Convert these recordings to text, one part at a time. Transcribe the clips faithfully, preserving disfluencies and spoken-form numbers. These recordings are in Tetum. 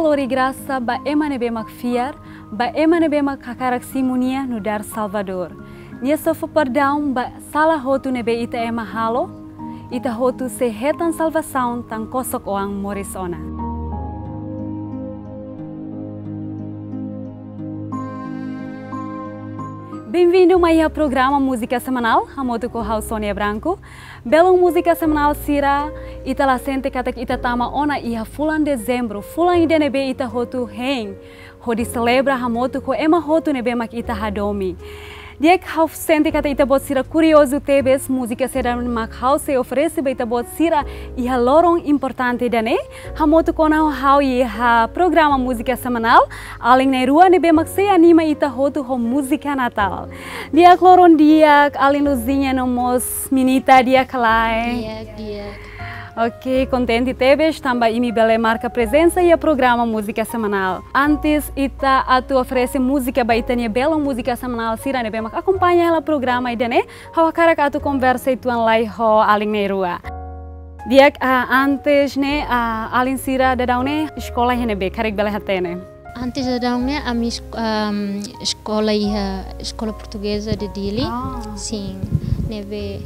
Lori grasa ba ema ne'ebé mak fiar, ba ema ne'ebé mak hakarak simu Nia nu'udar Salvadór. Nia sei fó perdaun ba sala hotu ne'ebé ita ema halo. Ita hotu sei hetan salvasaun tan kosok-oan moris ona. Benvindu mai iha programa Múzika Semanál, hamutuk ho ha'u Sonia Branco. Belun múzika semanál sira, ita la sente katak ita tama ona iha fulan Dezembru, fulan ida ne'ebé ita hotu hein hodi selebra hamutuk ho ema hotu ne'ebé mak ita hadomi. Di'ak, ha'u sente katak ita-boot sira kuriozu tebes múzika saida mak ha'u sei oferese ba ita-boot sira iha loron importante ida-ne'e. Hamutuk ona ho ha'u iha programa Múzika Semanál, alin na'in-rua ne'ebé mak sei anima ita hotu ho múzika Natál. Di'ak, loron di'ak, alin Luzinha no mós Minita, di'ak ka lae? Di'ak, di'ak. Oke, kontente tebes tanba imi bele marka prezensa iha programa Múzika Semanál. Antes ita atu oferese múzika ba ita-nia belun múzika semanál sira ne'ebé mak akompaña hela programa ida-ne'e, ha'u hakarak atu konversa uitoan lai ho alin na'in-rua. Di'ak, ah, antes ne'e, ah, alin sira daudaun ne'e eskola iha ne'ebé, karik bele hatene? Antes daudaun ne'e, ami es-, ehm, eskola iha Eskola Portugeza de Dili. Ah. Sin, ne'ebé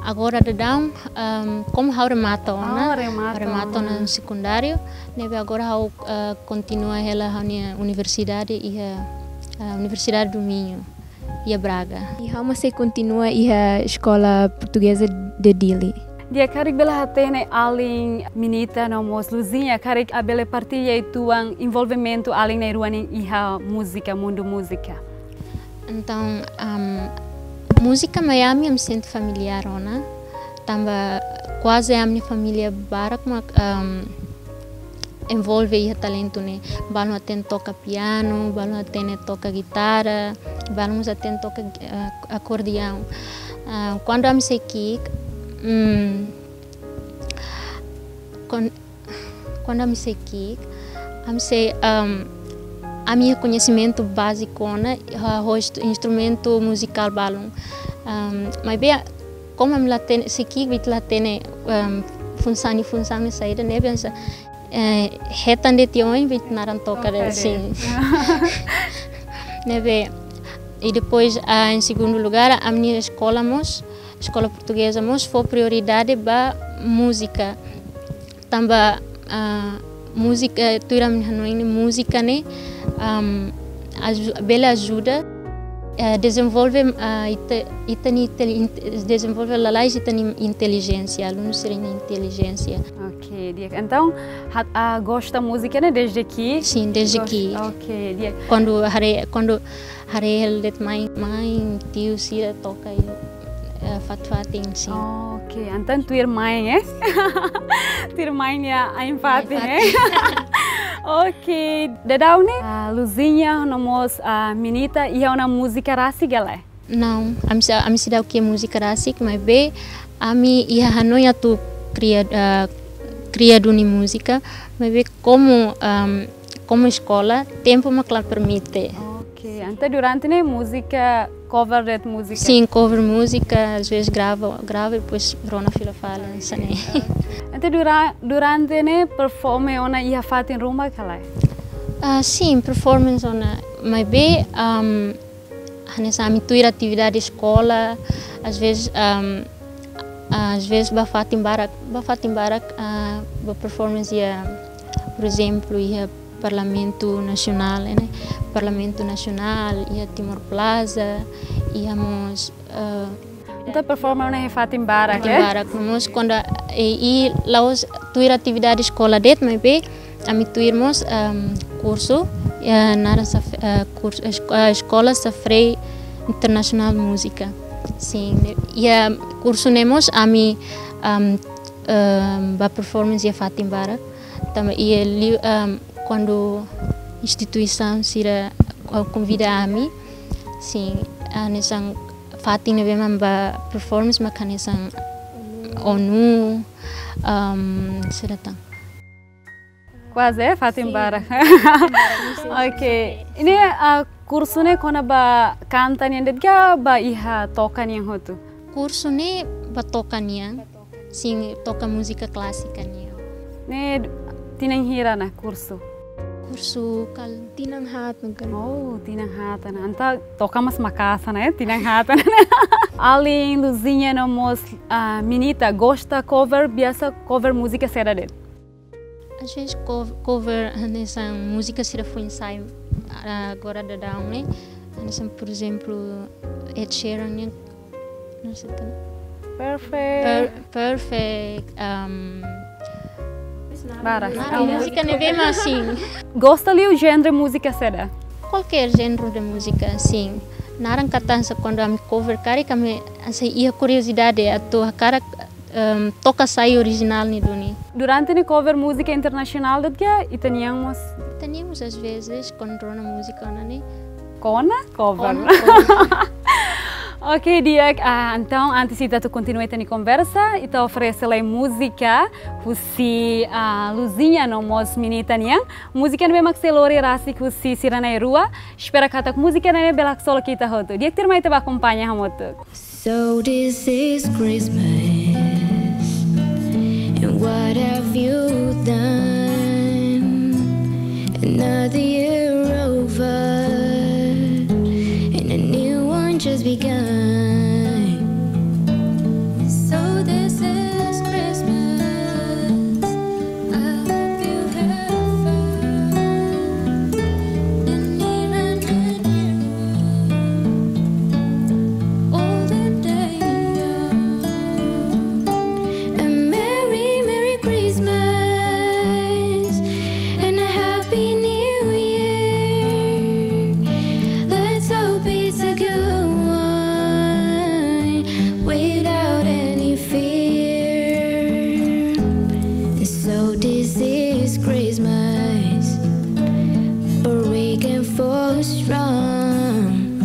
agora daudaun, ehm, komu ha'u remata ona, ah, remata remata ona, ona sekundáriu, ne'ebé agora ha'u, eh, kontinua hela ha'u-nia universidade iha, eh, Universidade do Minho, iha Braga. I ha'u mós sei kontinua iha Eskola Portugeza de Dili. Di'ak, karik bele hatene alin Minita no mós Luzinha, karik bele partilla uitoan envolvimentu alin na'in-rua ne'e iha múzika, mundu múzika? Entaun, am, múzika mai ami, ami sente familiár ona, tanba kuaze ami-nia família barak mak, am, envolve iha talentu ne'e. Balun hatene toka pianu, balun hatene toka gitara, balun mós hatene toka, eh, akordeaun. Ah, kuandu ami sei ki'ik, mm, kuan-, kuandu ami sei ki'ik, ami sei, ehm, ami iha koñesimentu báziku ona, ah, ho instru-, instrumentu muzikál balun. Ehm, maibé, komu ami la hatene, sei ki'ik, bit la hatene, ehm, funsaun, funsaun ne'e saida, ne'ebé hanesan, eh, hetan de'it tiha oin, bit naran toka de'it, toka de'it, sin. Ne'ebé, i depois, ah, em segundo lugar, ami-nia eskola mós, Eskola Portugeza mós fó prioridade ba múzika. Tanba, ah, múzika, tuir ami-nia hanoin ne'e, múzika ne'e, am, aju-, bele ajuda, eh, dezenvolve, ah, ita, ita-nia intel-, inte-, dezenvolve lalais ita-nia intelijénsia, alunu sira-nia intelijénsia. Oke, di'ak. Entaun, hat-, ah, gosta múzika ne'e desde ki'ik? Sin, desde ki'ik. Gosta, oke, di'ak. Kuandu haree, kuandu haree hela de'it mãe, mãe, tiu sira toka iha, eh, fatin-fatin, sin. Oke, entaun tuir mãe, eh? Tuir mãe nia ain-fatin, eh? Ain-fatin. Oke, daudaun ne'e, ah, Luzinha no mós, ah, Minita, iha ona múzika rasik ka lae? Não, ami sei, ami seidauk iha múzika rasik, maibé ami iha hanoin atu kria, ah, kria duni múzika, maibé komu, am, komu eskola, tempu mak la permite. Oke, entaun durante ne'e múzika cover de'it múzika? Sin, cover múzika, às vezes grava, grava i depois rona fila fali, hanesan ne'e. Entaun dura-, durante ne'e perform ona iha fatin ruma ka lae? Ah, sin, performance ona, maibé, am, hanesan ami tuir atividade eskola, às vezes, am, às vezes ba fatin barak, ba fatin barak, ah, ba performance iha, por exemplo, iha Parlamentu Nasionál, ne'e? Parlamentu Nasionál, iha Timor Plaza, iha mós, ah, entaun perform ona iha fatin barak, fatin, eh? Barak, mós kuandu, eh, i la'ós tuir atividade eskola de'it, maibé ami tuir mós, ehm, kursu, eh, naran SAF-, eh, kursu, eh, esko-, eh, Eskola Safrey Internasionál Múzika. Sin, iha kursu ne'e mós ami, ehm, ehm, ba performance iha fatin barak. Tanba iha liu, ehm, kuandu instituisaun sira, eh, konvida ami, sin, hanesan fatin ne'ebé mak ami ba performance mak hanesan ONU, ehm, saida tan. Kuaze, eh, fatin, sin, barak. Fatin barak, sin. Oke. Ne'e, ah, kursu ne'e kona-ba kanta nian de'it ka ba iha toka nian hotu? Kursu ne'e ba toka nian. Ba toka nian. Sin, toka múzika klásiku nian. Ne'e tinan hira ona kursu? Kursu kala tinan haat, no kala. Oh, tinan haat ona. Entaun toka mós maka'as ona, eh, tinan haat ona. Alin, Luzinha no mós, ah, Minita, gosta cover, biasa cover múzika saida de'it? Às vezes co-, cover, hanesan múzika sira foin sai, ah, agora daudaun ne'e. Hanesan, por exemplo, Ed Sheeran nian, não sei também. Perfect. Per-, Perfect, um, Barak. Barak múzika ne'ebé mak sin. Gosta liu genre múzika saida? Qualquer género de música, sim. Naran katak hanesan kuandu ami cover karik ami hanesan iha kuriozidade atu hakarak, em, toka sai orijinál ne'e duni. Durante ne'e cover múzika internasionál de'it ka ita-nian mós? Ita-nian mós às vezes kuandu rona múzika ona ne'e. Kona cover. Kona cover. Ok, di'ak, ah, entaun antes ita atu kontinua ita-nia konversa, ita oferese lai múzika husi, ah, Luzinha no mós Minita nian. Múzika ne'ebé mak sei lori rasik husi sira na'in-rua. Espera katak múzika ne'e bele haksolok ita hotu. Di'ak, tuirmai ita bá akompaña hamutuk. So this is Christmas, and what have you done? Another year over, and a new one just begun. So this is Christmas. I hope you have fun. The near and the dear one, all the day young. A merry, merry Christmas and a happy new year. Let's hope it's a good one without any fear. So this is Christmas, for weak and for strong,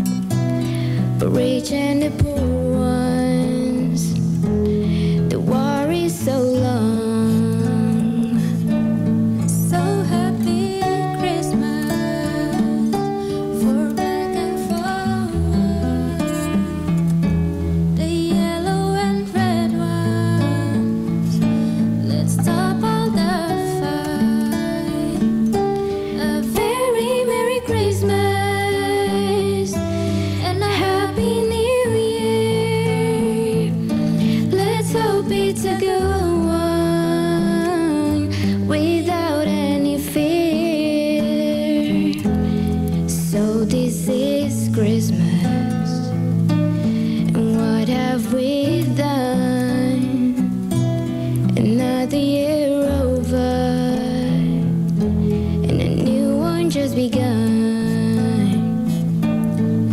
for rich and the poor ones. The war is so long. So happy Christmas for black and for white. The yellow and red ones, let's stop all the fight. A very merry Christmas and a happy new year. Let's hope it's a good one without any fear. So this is Christmas, and what have we done? Another year over, and a new one just begun.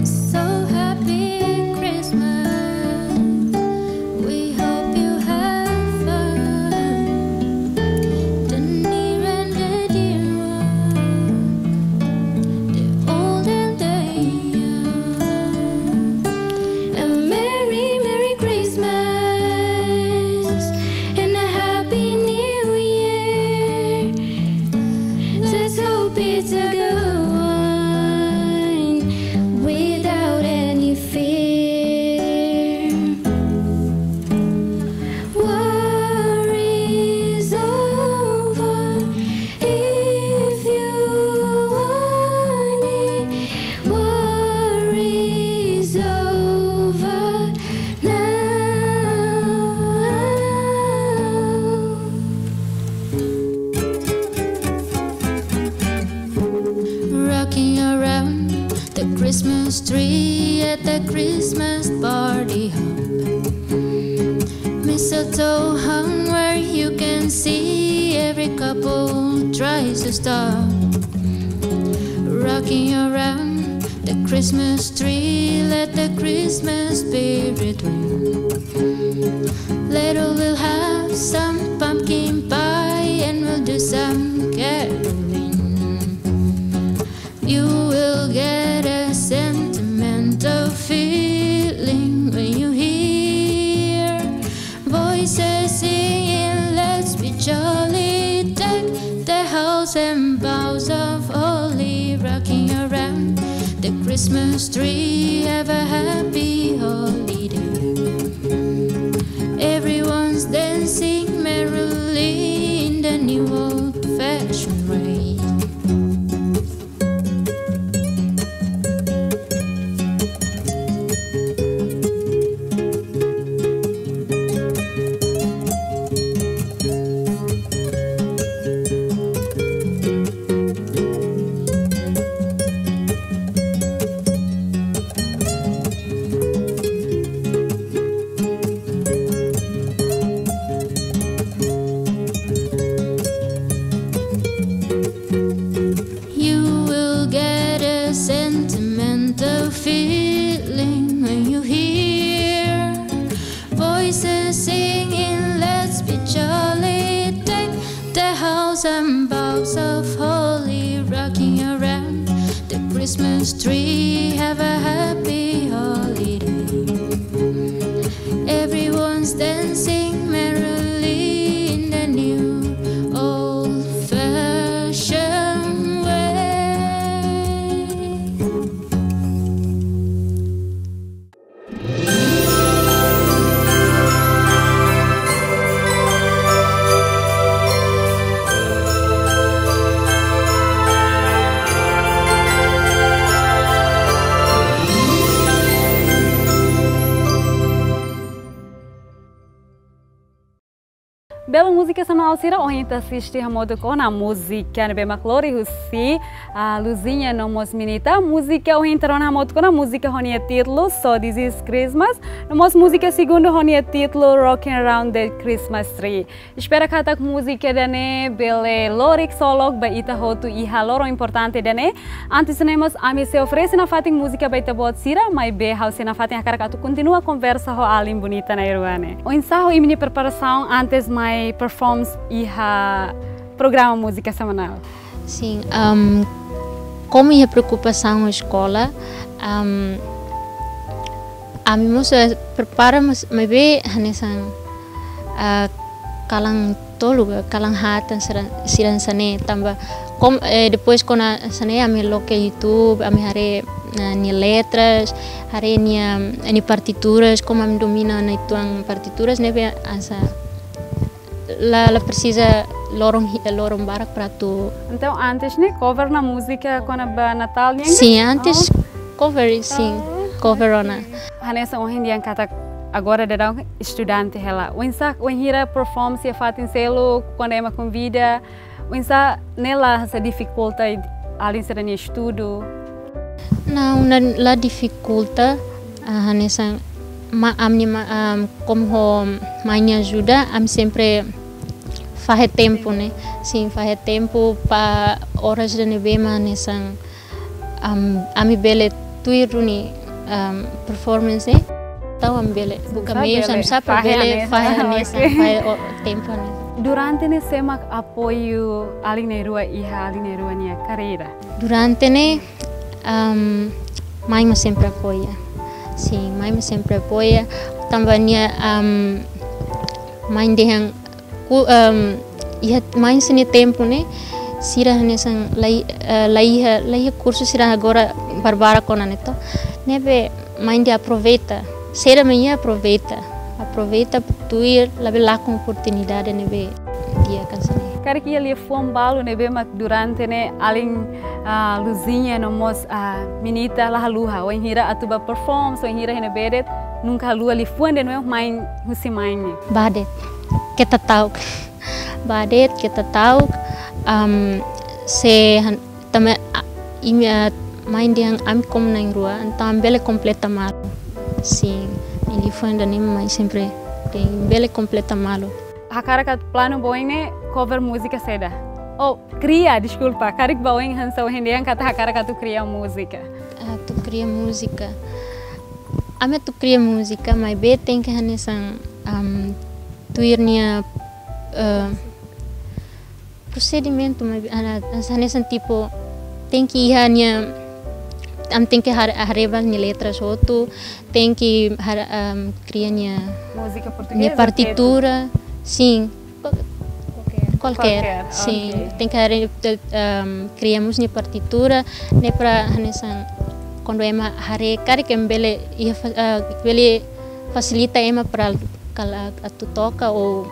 So happy Christmas. We hope you have fun. The near and the dear one, the old and the young. A merry, merry Christmas and a happy new year. Let's hope it's a good one without any fear. War is over if you want it. War is over now. Rocking around the Christmas tree at the Christmas party hop. Mistletoe hung where you can see, every couple tries to stop. Rocking around the Christmas tree, let the Christmas spirit win. Later we'll have some pumpkin pie and we'll do some caroling. You will get a sentimental feeling when you hear voices singing, "Let's be jolly, deck the halls and boughs of holly, rocking around the Christmas tree. Have a happy holiday." Everyone's dancing merrily in the new old-fashioned way. Christmas tree, have a happy holiday. Everyone's dancing merrily in the new old-fashioned way. Belun múzika semanas sira, ohin ita asiste hamutuk ona múzika ne'ebé mak lori husi, ah, Luzinha no mós Minita. Múzika ohin ita rona hamutuk ona múzika ho nia títulu So This Is Christmas. No mós múzika segundu ho nia títulu Rocking Around the Christmas Tree. Espera katak múzika ida-ne'e bele lori ksolok ba ita hotu iha loron importante ida-ne'e. Antes ne'e mós ami sei oferese nafatin múzika ba ita-boot sira, maibé ha'u sei nafatin hakarak atu kontinua konversa ho alin bonita na'in-rua ne'e. Oinsá ho imi-nia preparasaun antes mai performance iha programa múzika semanál? Sin, am, komu iha preokupasaun eskola, am, ami mós, eh, prepara mós, maibé hanesan, ah, kalan tolu ka, kalan haat sira, sira hanesan ne'e tanba kom-, eh, depois kona hanesan ne'e ami loke YouTube, ami haree, ah, nia letras, haree nia, ah, nia partituras, komu ami domina na'in-tuan partituras ne'ebé hanesan la, la presiza loron hi-, loron barak para atu. Entaun antes ne'e cover ona múzika kona-ba Natál nian? Sin, antes cover, sin, cover ona. Hanesan ohin dehan katak agora daudaun estudante hela. Oinsá, wainhira performance iha fatin seluk, kuandu ema konvida, oinsá ne'e la hanesan difikulta alin sira-nia estudu? Não, la, la difikulta, ah, hanesan ma-, ami-nia ma-, ah, komu ho mãe ajuda, ami sempre fahe tempu, ne'e? Sin, fahe tempu ba oras ida ne'ebé mak hanesan, am, ami bele tuir duni, am, performance, eh? Entaun ami bele buka meius, ami bele fahe hanesan, fahe hanesan, ok, fahe o-, tempu hanesan. Durante ne'e sé mak apoiu alin na'in-rua iha alin na'in-rua nia karreira? Durante ne'e, am, mãe mak sempre apoia. Sin, mãe mak sempre apoia. Tanba nia, am, mãe dehan ku, em, iha mãe sira-nia tempu ne'e, sira hanesan la i-, eh, la iha, la iha kursu sira agora barbarak ona ne'e to. Ne'ebé mãe dehan aproveita. Sira mãe iha aproveita. Aproveita tuir, labele lakon oportunidade ne'ebé di'ak hanesan ne'e. Karik iha liafuan balu ne'ebé mak durante ne'e alin, ah, Luzinha no mós, ah, Minita la haluha, wainhira atu ba performance, wainhira iha ne'ebé de'it, nunka haluha liafuan ida ne'ebé mãe, husi mãe ne'e? Ba de'it, keta ta'uk. Ba de'it, keta ta'uk, am, se han-, tanba, a, imi, a, mãe dehan ami komu na'in-rua, entaun ami bele kompleta malu. Sin, nia liafuan ida-ne'e mãe sempre dehan ami bele kompleta malu. Hakarak atu planu ba oin ne'e cover múzika saida? Oh, kria, deskulpa. Karik ba oin hanesan ohin dehan katak hakarak atu kria múzika. Atu kria múzika. Ami atu kria múzika, maibé tenke hanesan, am, tuir nia, eh, prosedimentu, maibé, ah, hanesan tipu, tenke iha nia, ami tenke har-, haree ba nia letras hotu, tenke har-, am, kria nia, múzika portugeza, nia partitura, sin. Ko-, kualkér. Kualkér, sin. Ok. Tenke haree, am, kria mós nia partitura, ne'e para hanesan kuandu ema haree, karik ema bele, iha fa-, ah, bele fasilita ema para kala atu toka ou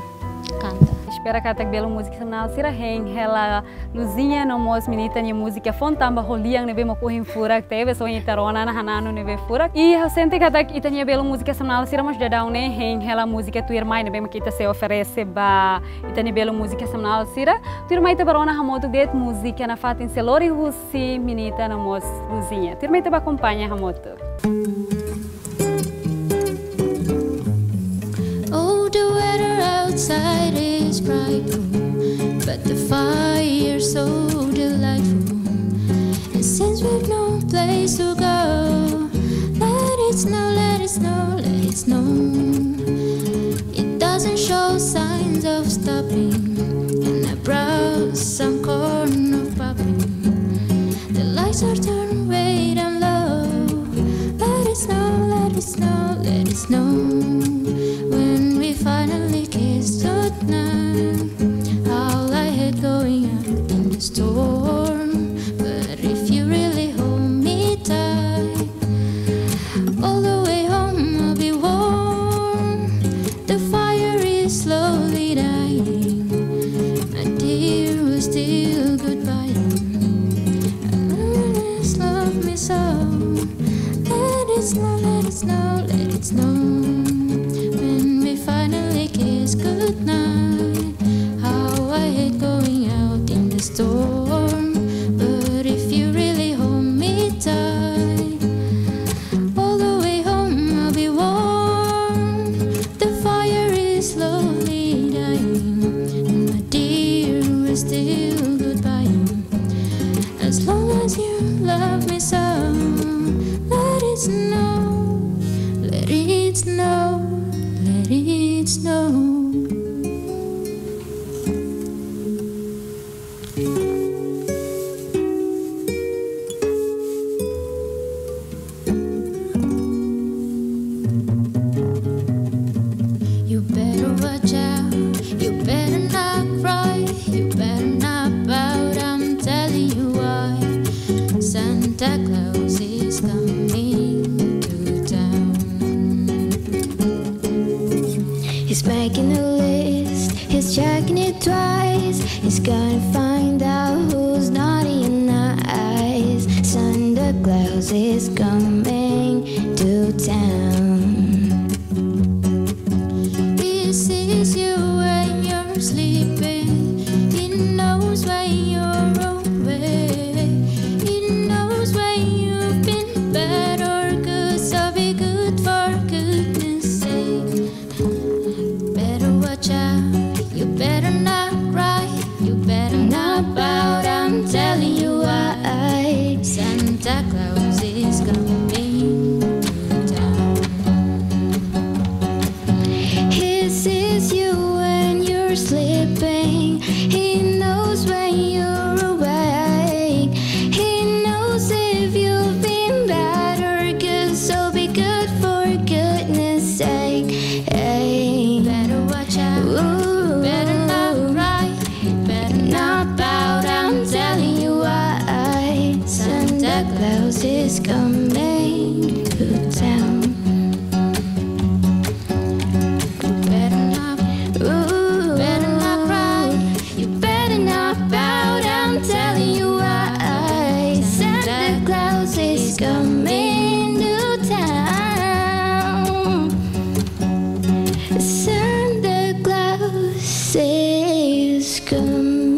kanta. Espera katak belun múzika semanas sira hein hela Luzinha no mós Minita nia múzika foun tanba ho lian ne'ebé mak ohin furak tebes, ohin ita rona ona hananu ne'ebé furak. I ha'u sente katak ita-nia belun múzika semanas sira mós daudaun ne'e hein hela múzika tuirmai ne'ebé mak ita sei oferese ba ita-nia belun múzika semanas sira. Tuirmai ita ba rona hamutuk de'it múzika nafatin seluk lori husi Minita no mós Luzinha. Tuirmai ita ba akompaña hamutuk. Oh, the weather outside is frightful, but the fire's so delightful. And since we've no place to go, let it snow, let it snow, let it snow. It doesn't show signs of stopping, and I brought some corn of popping. The lights are turned way Snow, let it snow. When we finally kiss goodnight, how I hate going out in the storm. But if you really hold me tight, all the way home I'll be warm. The fire is slowly dying. My dear, we're still goodbye. Just love me so. Let it snow, let it snow, let it snow. When we finally kiss goodnight, how I hate going out in the storm. But if you really hold me tight, all the way home I'll be warm. The fire is slowly dying, and my dear, we're still goodbye. As long as you love me so, let it snow, let it snow, let it snow. You better watch out, you better not cry, you better not pout, I'm telling you why. Santa Claus is coming to town. He's making a list, he's checking it twice. He's gonna find out who's naughty and nice. Santa Claus is coming to town. He sees you when you're sleeping. He knows when you're awake. He knows when you've been bad or good, so be good for goodness sake. Better watch out, you better not cry, you better not pout, I'm telling you why. Santa Claus is coming to town. He sees you when you're sleeping, he knows when you're awake, he knows if you've been bad or good, so be good for goodness sake. Hey. Better watch out. Ooh. Better not cry. Better not pout. I'm telling you why. Santa Claus is coming to town. Better not, ooh, better not cry. You better not pout, I'm telling you why. Santa Claus is coming to town. Santa Claus is coming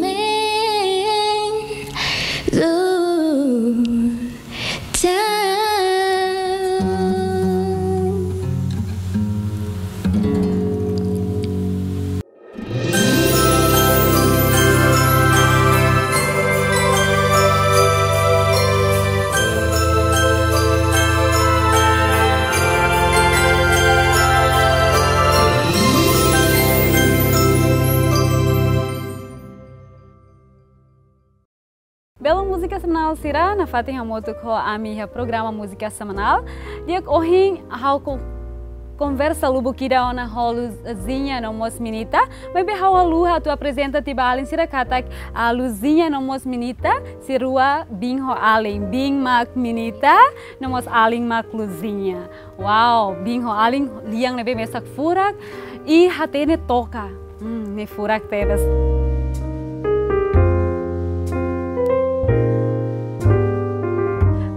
to town. Belun múzika semanál sira, nafatin hamutuk ho ami iha programa múzika semanál. Di'ak, ohin ha'u ko-, konversa lubuk ida ona ho Luzinha no mós Minita, maibé ha'u haluha atu aprezenta tiha ba alin sira katak, ah, Luzinha no mós Minita, sira rua biin ho alin, biin mak Minita, no mós alin mak Luzinha. Wow, biin ho alin lian ne'ebé mesak furak, i hatene toka. Hmm, ne'e furak tebes.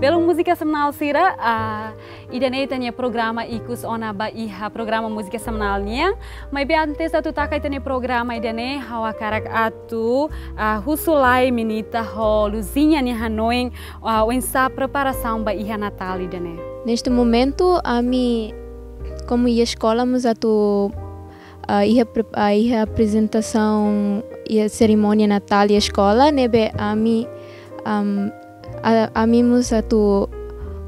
Belun múzika semanál sira, ah, ida-ne'e ita-nia programa ikus ona ba iha programa múzika semanál nian. Maibé antes atu taka ita-nia programa ida-ne'e, ha'u hakarak atu, ah, husu lai Minita ho Luzinha nia hanoin, ah, oinsá preparasaun ba iha Natál ida-ne'e. Neste momento, ami, komu iha eskola mós atu, ah, iha pre-, ah, iha aprezentasaun, iha serimónia Natál iha eskola, ne'ebé ami, am, a-, ami mós atu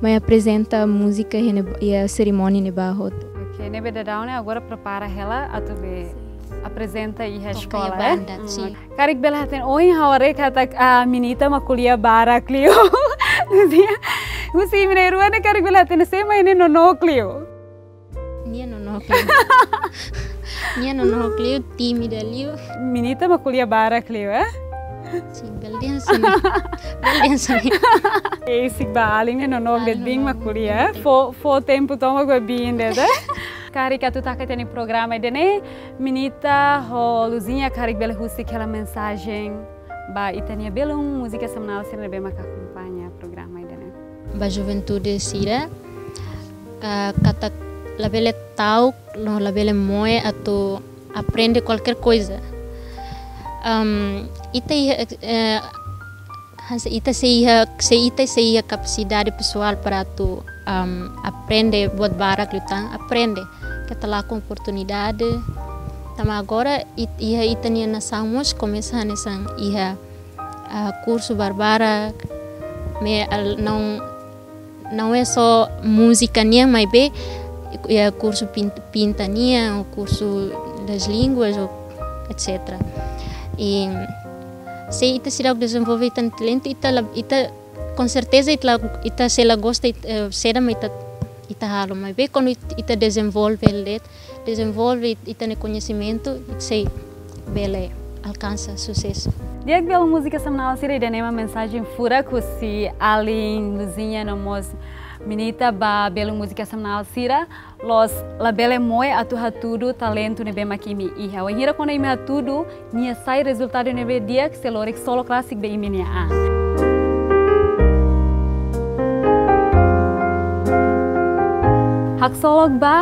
mai aprezenta múzika iha ne'e, iha serimónia ne'ebá hotu. Ok, ne'ebé daudaun ne'e agora prepara hela atu be aprezenta iha eskola, eh? Toka iha banda, hmm, sin. Karik bele hatene, ohin ha'u haree katak, ah, Minita mak ko'alia barak liu. Luzinha, Husi imi na'in-rua ne'e karik bele hatene sé mak nia nonook liu? Nia nonook liu. Nia nonook liu, tímida liu. Minita mak ko'alia barak liu, eh? Sin, bele dehan sin. Bele dehan sin. Ha'u sei ba alin ne'e nonook de'it, alin biin mak ko'alia, eh? Fó, fó tempu tomak ba biin de'it, eh? Karik atu taka tiha ona programa ida-ne'e, Minita ho Luzinha karik bele husik hela mensajen ba ita-nia belun múzika semanál sira ne'ebé maka akompaña programa ida-ne'e. Ba juventude sira, ka-, katak labele ta'uk, no labele moe atu aprende kualkér koiza. Am, ita iha, eh, hanesan ita sei iha, se ita sei iha kapasidade pesoál para atu, am, aprende buat barak liután, aprende. Keta lakon oportunidade. Tanba agora it-, iha ita-nia nasaun mós komesa hanesan iha, ah, kursu barbarak, maibé al-, não, não é só múzika nian, maibé, eh, kursu pin-, pinta nian, ou kursu das línguas, ou et cetera. I se ita seidauk dezenvolve ita-nia talentu, ita la, ita, com certeza, ita la, ita sei la gosta, it-, eh, saida mak ita, ita halo, maibé kuandu it-, ita dezenvolve de'it, dezenvolve ita-nia koñesimentu, ita sei bele alkansa susesu. Di'ak, belun múzika semanál sira, ida-ne'e mak mensajen furak husi alin Luzinha no mós Minita ba belun múzika semanál sira, loos, labele moe atu hatudu talentu ne'ebé mak imi iha. Wainhira kuandu imi hatudu, nia sai rezultadu ne'ebé di'ak, sei lori ksolok rasik ba imi-nia an. Haksolok ba,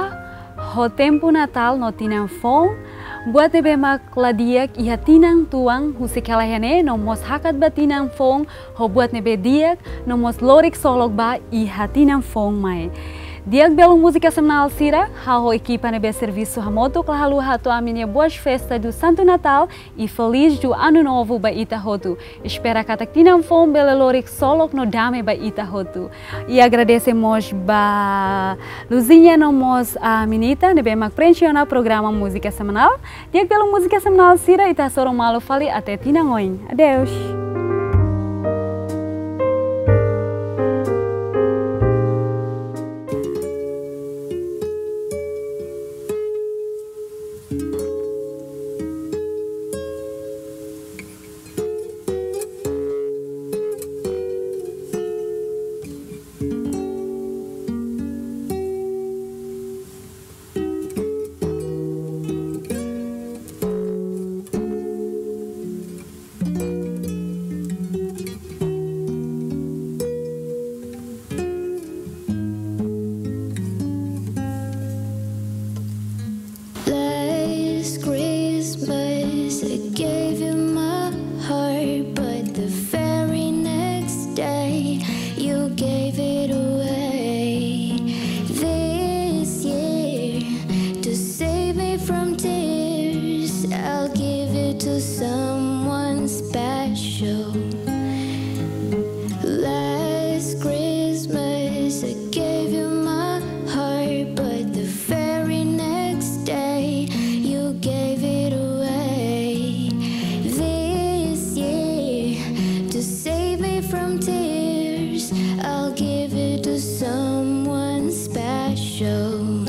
ho tempu Natál no tinan foun, buat ne'ebé mak la di'ak iha tinan tuan husik hela iha ne'e, no mós hakat ba tinan foun ho buat ne'ebé di'ak, no mós lori ksolok ba iha tinan foun mai. Di'ak, belun múzika semanál sira, ha'u ho ekipa ne'ebé servisu hamutuk la haluha hato'o ami-nia boas festas do Santo Natal e feliz do Ano Novo ba ita hotu. Espera katak tinan foun bele lori ksolok no dame ba ita hotu. I agradese mós ba Luzinha no mós, ah, Minita ne'ebé mak preenxe ona programa múzika semanál. Di'ak, belun múzika semanál sira, ita hasoru malu fali até tinan oin. Adeus. Last Christmas I gave you my heart, but the very next day you gave it away. This year, to save me from tears, I'll give it to someone special. Last Christmas I gave you my heart, but the very next day you gave it away. This year, to save me from tears, I'll give it to someone special.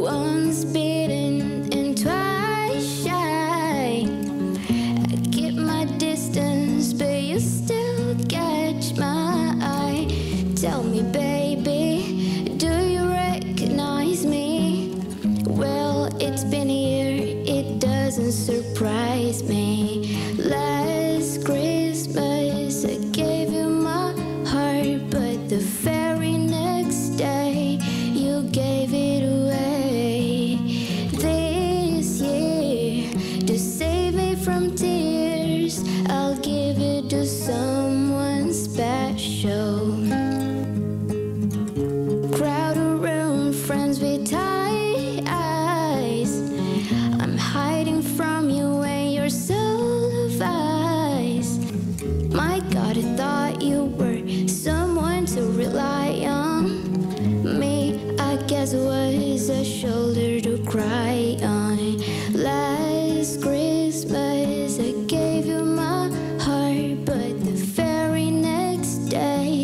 Once bitten and twice shy. I keep my distance, but you still catch my eye. Tell me, baby, do you recognize me? Well, it's been a year, it doesn't surprise me. Last Christmas, I gave you my heart, but the very next day, you gave it away. This year, to save me from tears, I'll give it to someone special. Crowded room, friends with tight eyes. I'm hiding from you and your soul of ice. My God, I thought you were someone to rely on. Me, I guess, was a shoulder to cry on. Last Christmas, I gave you my heart, but the very next day,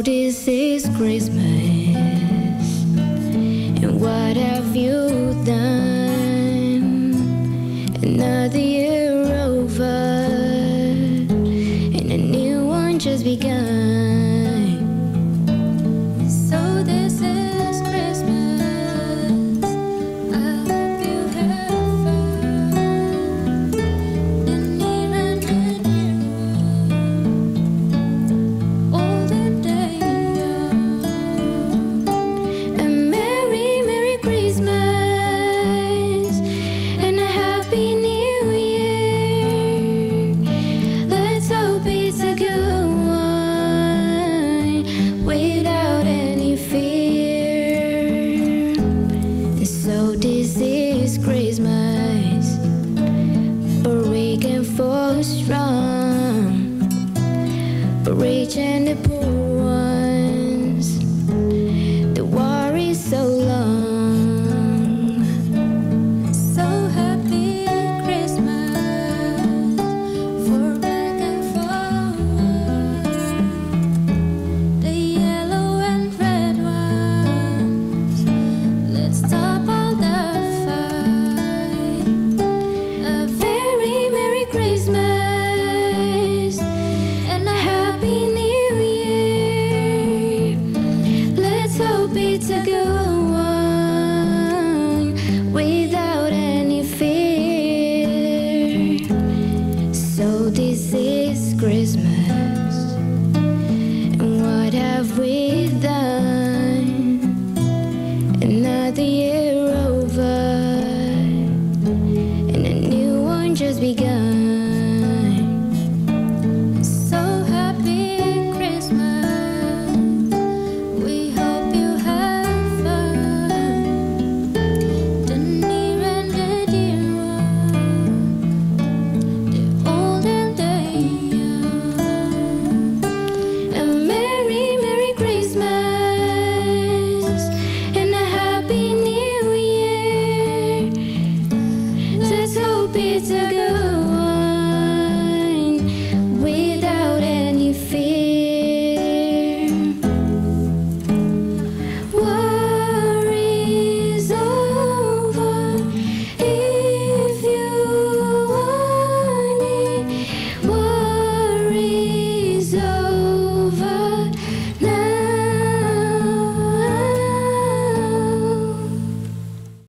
This is Christmas, and what have you done? Another year over, and a new one just begun. So this is Christmas. I hope you have fun. The near and the dear one, all the day young. A merry, merry Christmas and a happy new year. Let's hope it's a good one without any fear. So this is Christmas, for weak and for strong, for rich and the poor ones. The war is so long. So happy Christmas for black and for white. The yellow and red ones, let's stop all the fight. A very merry Christmas and a happy new year. Let's hope it's a good one without any fear. So this is Christmas, and what have we done? Another year over, and a new one just begun. So happy Christmas, we hope you have fun. The near and the dear one, the old and the young. A merry, merry Christmas and a happy new year. Let's hope it's a good